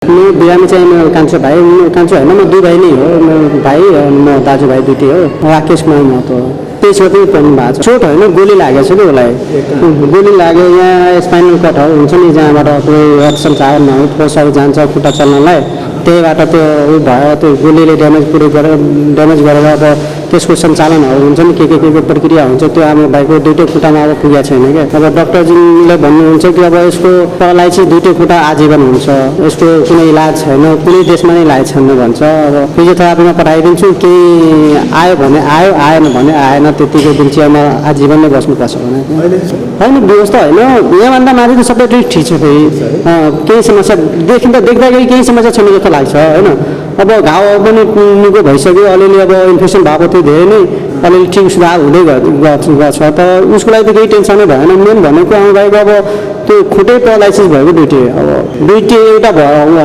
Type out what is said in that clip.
मेरो बिरामी चाहिँ मेरो कान्छो भाइ कान्छो होइन म दुई भाइ नै हो मेरो भाइ अनि म दाजुभाइ दुइटै हो राकेश कुमार महतो त्यही छ पनि पर्नु भएको छ चोट होइन गोली लागेको छ कि उसलाई गोली लाग्यो यहाँ स्पाइनल कटहरू हुन्छ नि जहाँबाट कोही रक्सन चाह नहुँ फोर्सहरू जान्छ खुट्टा चल्नलाई त्यहीबाट त्यो उयो भयो त्यो गोलीले ड्यामेज गरेर अब त्यसको सञ्चालनहरू हुन्छ नि के प्रक्रिया हुन्छ त्यो अब भाइको दुइटै खुट्टामा अब पुगेको छैन क्या अब डाक्टरजीले भन्नुहुन्छ कि अब यसको पैलाइसिस दुइटै खुट्टा आजीवन हुन्छ यसको कुनै इलाज छैन कुनै देशमा नै इलाज छैन भन्छ अब फिजियोथेरापीमा पठाइदिन्छु केही आयो भने आयो आएन भने आएन त्यतिकै दिनचियामा आजीवन नै बस्नुपर्छ भने होइन व्यवस्था होइन यहाँभन्दा माथि त सबै ठिक छ फेरि केही समस्या देख्दाखेरि केही समस्या छैन जस्तो लाग्छ होइन अब घाउ पनि निको भइसक्यो अलिअलि अब इन्फेक्सन भएको थियो धेरै नै अलिअलि ठिक सुधार हुँदै गएको छ त उसको लागि त केही टेन्सनै भएन मेन भनेको आउँदाखेरि अब त्यो खुट्टै पैलाइसिस भएको दुइटै अब दुइटै एउटा भयो होइन